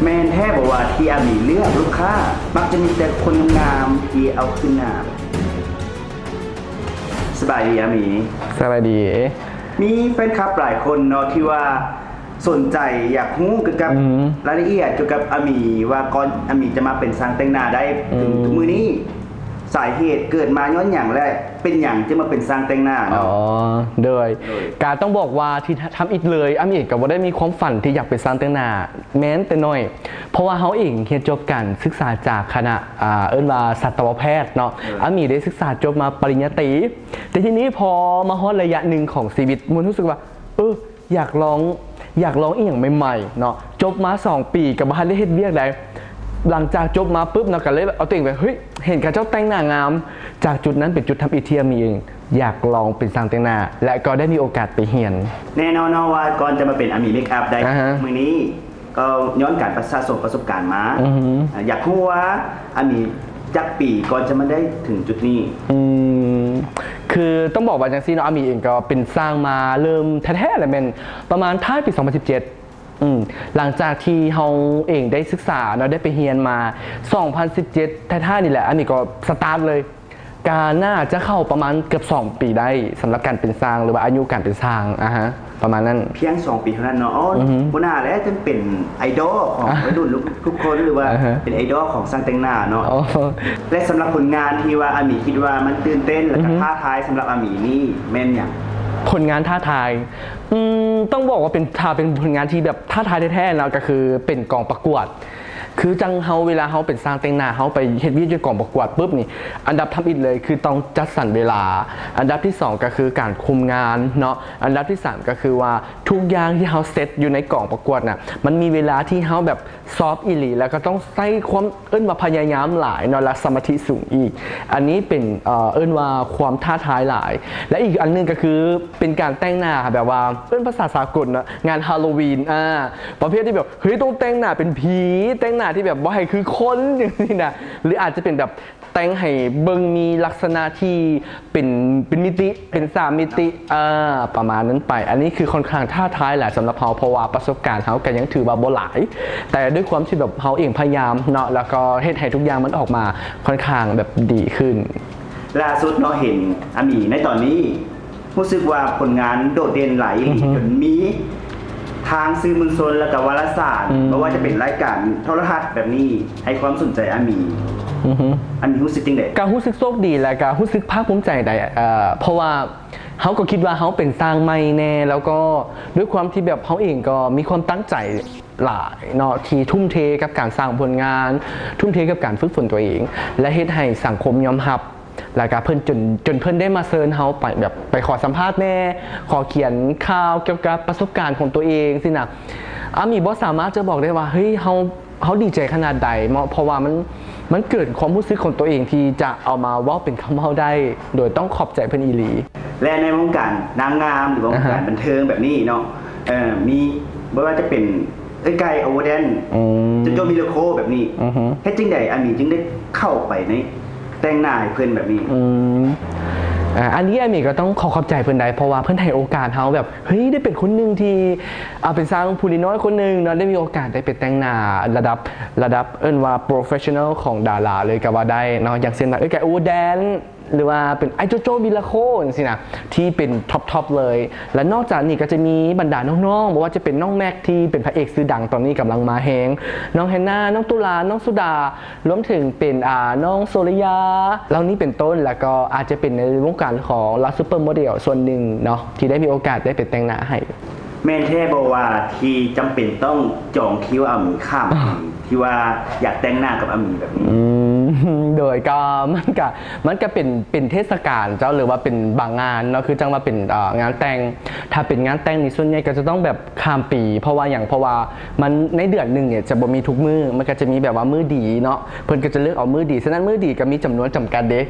ແມ່ນແທ້ບໍ່ວ່າທີ່ອາມີເລືອກລູກຄ້າ ມັກຈະມີແຕ່ຄົນງາມທີ່ເອົາຂຶ້ນໜ້າ? ສະບາຍດີອາມີ. ສະບາຍດີ. ມີແຟນຄລັບຫຼາຍຄົນເນາະ ທີ່ວ່າສົນໃຈຢາກຮູ້ກ່ຽວກັບ ອືມ ລາຍລະອຽດກ່ຽວກັບອາມີ ວ່າກ່ອນອາມີຈະມາເປັນຊ່າງແຕ່ງໜ້າໄດ້ເຖິງ ອືມ ທຸກມື້ນີ້ ສາເຫດເກີດມາຍ້ອນຫຍັງ ແລະ ເປັນຫຍັງຈຶ່ງມາເປັນຊ່າງແຕ່ງໜ້າເນາະ? ອໍ ໂດຍ ໂດຍ ກະຕ້ອງບອກວ່າທີ່ທຳອິດເລີຍ ອາມີເອງກະບໍ່ໄດ້ມີຄວາມຝັນທີ່ຢາກເປັນຊ່າງແຕ່ງໜ້າແມ່ນແຕ່ນ້ອຍ ເພາະວ່າເຮົາເອງຮຽນຈົບການສຶກສາຈາກຄະນະ ອ່າ ເອີ້ນວ່າສັດຕະວະແພດເນາະ ເອີ ອາມີໄດ້ສຶກສາຈົບມາປະລິນຍາຕີ ແຕ່ທີນີ້ພໍມາຮອດໄລຍະໜຶ່ງຂອງຊີວິດ ມັນຮູ້ສຶກວ່າ ເອີ ຢາກລອງ ຢາກລອງອີ່ຫຍັງໃໝ່ໆເນາະ ຈົບມາສອງປີກະບໍ່ທັນໄດ້ເຮັດວຽກໃດ ຫຼັງຈາກຈົບມາປຶບເນາະ ກະເລີຍເອົາຕົວເອງໄປ ເຮີ້ຍ ເຫັນເຂົາເຈົ້າແຕ່ງໜ້າງາມ ຈາກຈຸດນັ້ນເປັນຈຸດທຳອິດທີ່ອາມີເອງຢາກລອງເປັນຊ່າງແຕ່ງໜ້າ ແລະ ກໍໄດ້ມີໂອກາດໄປຮຽນ. ແນ່ນອນເນາະວ່າກ່ອນຈະມາເປັນອາມີເມກອັບໄດ້ ອ່າຮະ ມື້ນີ້ ກໍຍ້ອນການປະສະສົມປະສົບການມາ ອືຮຶ ອ່າ ຢາກຮູ້ວ່າອາມີຈັກປີກ່ອນຈະມາໄດ້ເຖິງຈຸດນີ້? ອືມ ຄືຕ້ອງບອກວ່າຈັ່ງຊີ້ເນາະ ອາມີເອງກໍເປັນຊ່າງມາເລີ່ມແທ້ໆແຫຼະແມ່ນປະມານທ້າຍປີສອງພັນສິບເຈັດ ອືມ ຫຼັງຈາກທີ່ເຮົາເອງໄດ້ສຶກສາເນາະ ໄດ້ໄປຮຽນມາ ສອງພັນສິບເຈັດທ້າຍໆນີ້ແຫຼະ ອາມີກໍສະຕາດເລີຍ ກະໜ້າຈະເຂົ້າປະມານເກືອບສອງປີໄດ້ ສຳລັບການເປັນຊ່າງ ຫຼືວ່າອາຍຸການເປັນຊ່າງ ອາຮະ ປະມານນັ້ນ. ພຽງສອງປີເທົ່ານັ້ນເນາະ. ອໍ ອືຮຶ ບໍ່ໜ້າແຫຼະ ຈັ່ງເປັນໄອດອລຂອງ ອ່າ ໄວລຸ້ນທຸກຄົນ ຫຼືວ່າ ອ່າຮະ ເປັນໄອດອລຂອງຊ່າງແຕ່ງໜ້າເນາະ. ອໍ ແລະ ສຳລັບຜົນງານທີ່ວ່າອາມີຄິດວ່າມັນຕື່ນເຕັ້ນ ແລະ ອືຮຶ ກະທ້າທາຍສຳລັບອາມີນີ້ແມ່ນຫຍັງ? ຜົນງານທ້າທາຍ ອືມ ຕ້ອງບອກວ່າເປັນ ຖ້າເປັນຜົນງານທີ່ແບບທ້າທາຍແທ້ໆເນາະ ກະຄືເປັນກອງປະກວດ ຄືຈັ່ງເຮົາ ເວລາເຮົາເປັນຊ່າງແຕ່ງໜ້າ ເຮົາໄປເຮັດວຽກຢູ່ກອງປະກວດປຶບນີ້ ອັນດັບທຳອິດເລີຍຄືຕ້ອງຈັດສັນເວລາ, ອັນດັບທີສອງກະຄືການຄຸມງານເນາະ, ອັນດັບທີສາມກະຄືວ່າທຸກຢ່າງທີ່ເຮົາເຊັດຢູ່ໃນກອງປະກວດນະ ມັນມີເວລາທີ່ເຮົາແບບຊອບອີ່ຫຼີ ແລ້ວກໍຕ້ອງໃຊ້ຄວາມ ເອີ້ນວ່າພະຍາຍາມຫຼາຍເນາະ ແລະ ສະມາທິສູງອີກ. ອັນນີ້ເປັນ ເອີ ເອີ້ນວ່າຄວາມທ້າທາຍຫຼາຍ ແລະ ອີກອັນໜຶ່ງກະຄືເປັນການແຕ່ງໜ້າແບບວ່າ ເອີ້ນພາສາສາກົນເນາະ ງານຮາໂລວີນ ອາ ປະເພດທີ່ແບບ ເຮີ້ຍ ຕ້ອງແຕ່ງໜ້າເປັນຜີ ແຕ່ງໜ້າທີ່ແບບບໍ່ໃຫ້ຄືຄົນ ຈັ່ງຊີ້ນະ ຫຼືອາດຈະເປັນແບບແຕ່ງໃຫ້ເບິ່ງມີລັກສະນະທີ່ເປັນ ເປັນມິຕິ ເປັນສາມມິຕິ ອາ ປະມານນັ້ນໄປ. ອັນນີ້ຄືຄ່ອນຂ້າງທ້າທາຍຫຼາຍສຳລັບເຮົາ ເພາະວ່າປະສົບການເຮົາກະຍັງຖືວ່າບໍ່ຫຼາຍ ແຕ່ດ້ວຍຄວາມທີ່ແບບເຮົາເອງພະຍາຍາມເນາະ ແລ້ວກໍເຮັດໃຫ້ທຸກຢ່າງມັນອອກມາຄ່ອນຂ້າງແບບດີຂຶ້ນ. ລ່າສຸດເນາະ ເຫັນອາມີໃນຕອນນີ້ ຮູ້ສຶກວ່າຜົນງານໂດດເດັ່ນຫຼາຍອີ່ຫຼີ ອືຮຶ ຈົນມີທາງສື່ມວນຊົນ ແລ້ວກະວາລະສານ ອືມ ບໍ່ວ່າຈະເປັນລາຍການໂທລະທັດແບບນີ້ ໃຫ້ຄວາມສົນໃຈອາມີ ອືຮຶ ອາມີຮູ້ສຶກຈັ່ງໃດ? ກະຮູ້ສຶກໂຊກດີ ແລະ ກະຮູ້ສຶກພາກພູມໃຈໄດ໋ ເອີ ເພາະວ່າເຮົາກໍຄິດວ່າເຮົາເປັນຊ່າງໃໝ່ແດ່ ແລ້ວກໍດ້ວຍຄວາມທີ່ແບບເຮົາເອງກໍມີຄວາມຕັ້ງໃຈ ຫຼາຍເນາະ ທີ່ທຸ່ມເທກັບການສ້າງຜົນງານ ທຸ່ມເທກັບການຝຶກຝົນຕົວເອງ ແລະ ເຮັດໃຫ້ສັງຄົມຍອມຮັບ ແລ້ວກະເພິ່ນ ຈົນ ຈົນເພິ່ນໄດ້ມາເຊີນເຮົາໄປ ແບບໄປຂໍສຳພາດແດ່ ຂໍຂຽນຂ່າວກ່ຽວກັບປະສົບການຂອງຕົວເອງຊີ້ນະ. ອາມີບໍ່ສາມາດຈະບອກໄດ້ວ່າ ເຮີ້ຍ ເຮົາ ເຮົາດີໃຈຂະໜາດໃດເນາະ ເພາະວ່າມັນ ມັນເກີນຄວາມຮູ້ສຶກຂອງຕົວເອງທີ່ຈະເອົາມາເວົ້າເປັນຄຳເວົ້າໄດ້ ໂດຍຕ້ອງຂອບໃຈເພິ່ນອີ່ຫຼີ. ແລະ ໃນວົງການນາງງາມ ຫຼືວ່າວົງການ ອ່າຮະ ບັນເທີງແບບນີ້ເນາະ ເອີ ມີ ບໍ່ວ່າຈະເປັນເອື້ອຍໄກ່ Overdance ອືມ ໂຈໂຈ້ Miracle ແບບນີ້ ອືຮຶ ເຮັດຈັ່ງໃດອາມີຈຶ່ງໄດ້ເຂົ້າໄປໃນແຕ່ງໜ້າໃຫ້ເພິ່ນແບບນີ້? ອືມ ອາ ອັນນີ້ອາມີກໍຕ້ອງຂໍຂອບໃຈເພິ່ນໄດ໋ ເພາະວ່າເພິ່ນໃຫ້ໂອກາດເຮົາແບບ ເຮີ້ຍ ໄດ້ເປັນຄົນໜຶ່ງທີ່ ອາ ເປັນຊ່າງຜູ້ນ້ອຍໆຄົນໜຶ່ງເນາະ ໄດ້ມີໂອກາດໄດ້ໄປແຕ່ງໜ້າລະດັບ ລະດັບເອີ້ນວ່າ professional ຂອງດາລາເລີຍກໍວ່າໄດ້ເນາະ ຢ່າງເຊັ່ນວ່າ ເອື້ອຍໄກ່ Overdance ຫຼືວ່າເປັນອ້າຍໂຈໂຈ້ Miracle ຈັ່ງຊີ້ນະ ທີ່ເປັນທັອບໆເລີຍ. ແລະ ນອກຈາກນີ້ກໍຈະມີບັນດານ້ອງໆ ບໍ່ວ່າຈະເປັນນ້ອງແມັກ ທີ່ເປັນພະເອກຊື່ດັງ ຕອນນີ້ກຳລັງມາແຮງ, ນ້ອງແຮນນາ, ນ້ອງຕຸລາ, ນ້ອງສຸດາ, ລວມເຖິງເປັນ ອາ ນ້ອງໂຊລິຍາ ເຫຼົ່ານີ້ເປັນຕົ້ນ. ແລ້ວກໍອາດຈະເປັນໃນວົງການຂອງລາວ Supermodel ສ່ວນໜຶ່ງເນາະ ທີ່ໄດ້ມີໂອກາດໄດ້ໄປແຕ່ງໜ້າໃຫ້. ແມ່ນແທ້ບໍ່ວ່າທີ່ຈຳເປັນຕ້ອງຈອງຄິວອາມີຂ້າມປີ ທີ່ວ່າຢາກແຕ່ງໜ້າກັບອາມີແບບນີ້? ອືມ ໂດຍ ກໍ ມັນກະ ມັນກະເປັນ ເປັນເທດສະການເຈົ້າ ຫຼືວ່າເປັນບາງງານເນາະ ຄືຈັ່ງວ່າເປັນ ເອີ ງານແຕ່ງ ຖ້າເປັນງານແຕ່ງນີ້ ສ່ວນໃຫຍ່ກໍຈະຕ້ອງແບບຂ້າມປີ. ເພາະວ່າຫຍັງ? ເພາະວ່າມັນໃນເດືອນໜຶ່ງນີ້ຈະບໍ່ມີທຸກມື້ ມັນກໍຈະມີແບບວ່າມື້ດີເນາະ ເພິ່ນກໍຈະເລືອກເອົາມື້ດີ. ສະນັ້ນມື້ດີກໍມີຈຳນວນຈຳກັດເດ້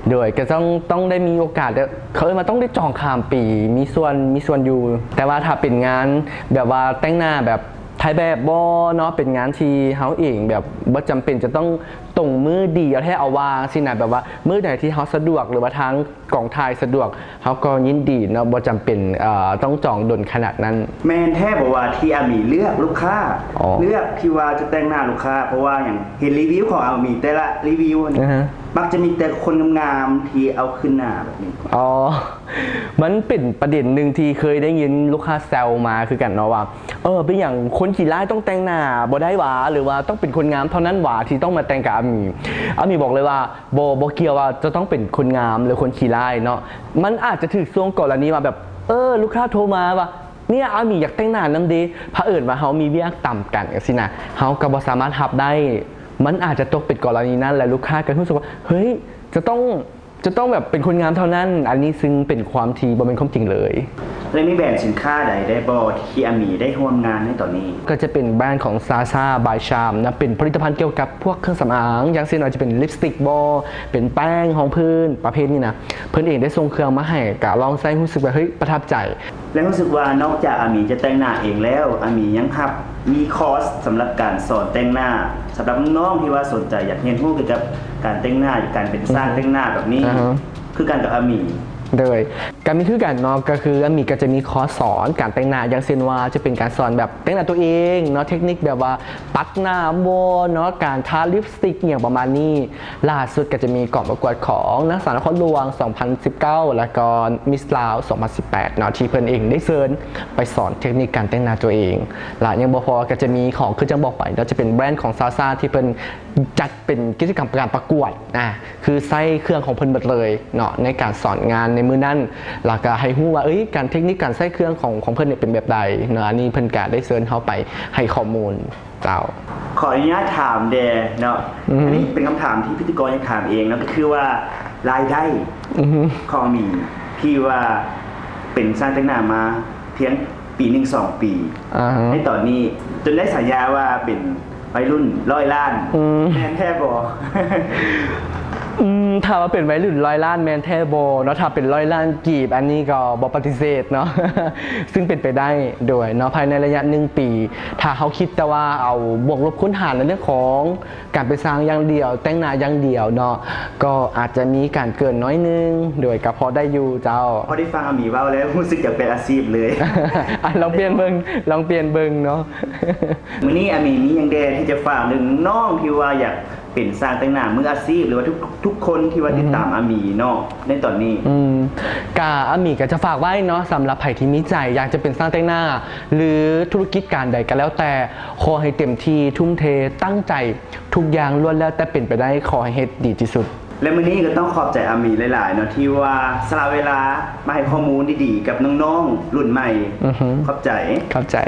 ໂດຍ ກໍຕ້ອງ ຕ້ອງໄດ້ມີໂອກາດ ເຂົາເອີ້ນວ່າຕ້ອງໄດ້ຈອງຂ້າມປີ ມີສ່ວນ ມີສ່ວນຢູ່. ແຕ່ວ່າຖ້າເປັນງານແບບວ່າແຕ່ງໜ້າແບບ ທ ຖ່າຍແບບບໍ່ເນາະ ເປັນງານທີ່ເຮົາເອງແບບບໍ່ຈຳເປັນຈະຕ້ອງຕົງມື້ດີ ເອົາແທ້ເອົາວ່າຊີ້ນະ ແບບວ່າມື້ໃດທີ່ເຮົາສະດວກ ຫຼືວ່າທາງກອງຖ່າຍສະດວກ ເຮົາກໍຍິນດີເນາະ ບໍ່ຈຳເປັນ ເອີ ຕ້ອງຈອງດົນຂະໜາດນັ້ນ. ແມ່ນແທ້ບໍ່ວ່າທີ່ອາມີເລືອກລູກຄ້າ ອໍ ເລືອກທີ່ວ່າຈະແຕ່ງໜ້າລູກຄ້າ ເພາະວ່າຫຍັງ? ເຫັນຣີວິວຂອງອາມີແຕ່ລະຣີວິວນີ້ ອືຮຶ ມັກຈະມີແຕ່ຄົນງາມໆທີ່ເອົາຂຶ້ນໜ້າແບບນີ້. ອໍ ມັນເປັນປະເດັນໜຶ່ງທີ່ເຄີຍໄດ້ຍິນລູກຄ້າແຊວມາຄືກັນເນາະວ່າ ເອີ ເປັນຫຍັງຄົນຂີ້ລ້າຍຕ້ອງແຕ່ງໜ້າບໍ່ໄດ້ຫວາ ຫຼືວ່າຕ້ອງເປັນຄົນງາມເທົ່ານັ້ນຫວາທີ່ຕ້ອງມາແຕ່ງກັບອາມີ? ອາມີບອກເລີຍວ່າ ບໍ່ ບໍ່ກ່ຽວວ່າຈະຕ້ອງເປັນຄົນງາມ ຫຼື ຄົນຂີ້ລ້າຍເນາະ ມັນອາດຈະຖືກຊ່ວງກໍລະນີວ່າແບບ ເອີ ລູກຄ້າໂທມາວ່າ ເນຍ ອາມີຢາກແຕ່ງໜ້ານຳເດ ຜະເອີນວ່າເຮົາມີວຽກຕຳກັນຈັ່ງຊີ້ນະ ເຮົາກໍບໍ່ສາມາດຮັບໄດ້ ມັນອາດຈະຕົກເປັນກໍລະນີນັ້ນ ແລະ ລູກຄ້າກໍຮູ້ສຶກວ່າ ເຮີ້ຍ ຈະຕ້ອງ ຈະຕ້ອງແບບເປັນຄົນງາມເທົ່ານັ້ນ ອັນນີ້ຊຶ່ງເປັນຄວາມທີ່ບໍ່ແມ່ນຄວາມຈິງເລີຍ. ແລະ ມີແບຣນສິນຄ້າໃດແດ່ບໍ່ທີ່ອາມີໄດ້ຮ່ວມງານໃນຕອນນີ້? ກໍຈະເປັນແບຣນຂອງ Zaza by Charm ນະ ເປັນຜະລິດຕະພັນກ່ຽວກັບພວກເຄື່ອງສຳອາງ ຢ່າງເຊັ່ນວ່າຈະເປັນລິບສະຕິກບໍ ເປັນແປ້ງຮອງພື້ນ ປະເພດນີ້ນະ ເພິ່ນເອງໄດ້ສົ່ງເຄື່ອງມາໃຫ້ ກະລອງໃຊ້ ຮູ້ສຶກວ່າ ເຮີ້ຍ ປະທັບໃຈ. ແລະ ຮູ້ສຶກວ່ານອກຈາກອາມີຈະແຕ່ງໜ້າເອງແລ້ວ ອາມີຍັງຮັບ ມີຄອສສຳລັບການສອນແຕ່ງໜ້າ ສຳລັບນ້ອງໆທີ່ວ່າສົນໃຈຢາກຮຽນຮູ້ກ່ຽວກັບການແຕ່ງໜ້າ ການເປັນຊ່າງແຕ່ງໜ້າແບບນີ້ ອືຮຶ ຄືກັນກັບອາມີ. ໂດຍ ກໍມີຄືກັນເນາະ ກໍຄືອາມີກໍຈະມີຄອສສອນການແຕ່ງໜ້າ ຢ່າງເຊັ່ນວ່າຈະເປັນການສອນແບບແຕ່ງໜ້າຕົວເອງເນາະ ເທັກນິກແບບວ່າປັດໜ້າບໍເນາະ ການທາລິບສະຕິກ ອີ່ຫຍັງປະມານນີ້. ລ່າສຸດກໍຈະມີກອງປະກວດຂອງນາງສາວນະຄອນຫຼວງ ສອງພັນສິບເກົ້າ ແລ້ວກໍມິສລາວ ສອງພັນສິບແປດ ເນາະ ທີ່ເພິ່ນເອງໄດ້ເຊີນໄປສອນເທັກນິກການແຕ່ງໜ້າຕົວເອງ ແລະ ຍັງບໍ່ພໍກໍຈະມີຂອງ ຄືຈັ່ງບອກໄປເນາະ ຈະເປັນແບຣນຂອງ Zaza ທີ່ເພິ່ນຈັດເປັນກິດຈະກຳການປະກວດ ອາ ຄືໃຊ້ເຄື່ອງຂອງເພິ່ນໝົດເລີຍເນາະ ໃນການສອນງານໃນມື້ນັ້ນ ແລ້ວກໍໃຫ້ຮູ້ວ່າ ເອີຍ ການເທັກນິກການໃຊ້ເຄື່ອງຂອງ ຂອງເພິ່ນເນຍເປັນແບບໃດເນາະ ອັນນີ້ເພິ່ນກໍໄດ້ເຊີນເຮົາໄປໃຫ້ຂໍ້ມູນ. ເຈົ້າ ຂໍອະນຸຍາດຖາມແດ່ເນາະ ອືຮຶ ອັນນີ້ເປັນຄຳຖາມທີ່ພິທີກອນຢາກຖາມເອງເນາະ ກໍຄືວ່າລາຍໄດ້ ອືຮຶ ຂອງມີ ທີ່ວ່າເປັນຊ່າງແຕ່ງໜ້າມາພຽງປີໜຶ່ງສອງປີ ອາຮະ ໃນຕອນນີ້ຈົນໄດ້ສາຍາວ່າເປັນໄວລຸ້ນຮ້ອຍລ້ານ ອືມ ແມ່ນແທ້ບໍ່? ອືມ ຖ້າວ່າເປັນໄວລຸ້ນຮ້ອຍລ້ານແມ່ນແທ້ບໍ່ເນາະ? ຖ້າເປັນຮ້ອຍລ້ານກີບ ອັນນີ້ກໍບໍ່ປະຕິເສດເນາະ ຊຶ່ງເປັນໄປໄດ້ ໂດຍເນາະ ພາຍໃນໄລຍະໜຶ່ງປີ ຖ້າເຮົາຄິດແຕ່ວ່າເອົາບວກລົບຄູນຫານໃນເລື່ອງຂອງການເປັນຊ່າງຢ່າງດຽວ ແຕ່ງໜ້າຢ່າງດຽວເນາະ ກໍອາດຈະມີການເກີນໜ້ອຍໜຶ່ງ ໂດຍກໍພໍໄດ້ຢູ່ເຈົ້າ. ພໍໄດ້ຟັງອາມີເວົ້າແລ້ວ ຮູ້ສຶກຢາກປ່ຽນອາຊີບເລີຍ ອາ ລອງປ່ຽນເບິ່ງ ລອງປ່ຽນເບິ່ງເນາະ. ມື້ນີ້ອາມີມີຫຍັງແດ່ທີ່ຈະຝາກເຖິງນ້ອງທີ່ວ່າຢາກ ເປັນຊ່າງແຕ່ງໜ້າມືອາຊີບ ຫຼືວ່າທຸກ ທຸກຄົນທີ່ວ່າຕິດຕາມອາມີເນາະ ໃນຕອນນີ້? ອືມ ກະອາມີກະຈະຝາກໄວ້ເນາະ ສຳລັບໃຜທີ່ມີໃຈຢາກຈະເປັນຊ່າງແຕ່ງໜ້າ ຫຼືທຸລະກິດການໃດກະແລ້ວແຕ່ ຂໍໃຫ້ເຕັມທີ່ ທຸ່ມເທ ຕັ້ງໃຈ ທຸກຢ່າງລ້ວນແລ້ວແຕ່ເປັນໄປໄດ້ ຂໍໃຫ້ເຮັດດີທີ່ສຸດ. ແລະມື້ນີ້ກໍຕ້ອງຂອບໃຈອາມີຫຼາຍໆເນາະ ທີ່ວ່າສະຫຼະເວລາມາໃຫ້ຂໍ້ມູນດີໆກັບນ້ອງໆລຸ້ນໃໝ່. ອືຮຶ ຂອບໃຈ ຂອບໃຈ.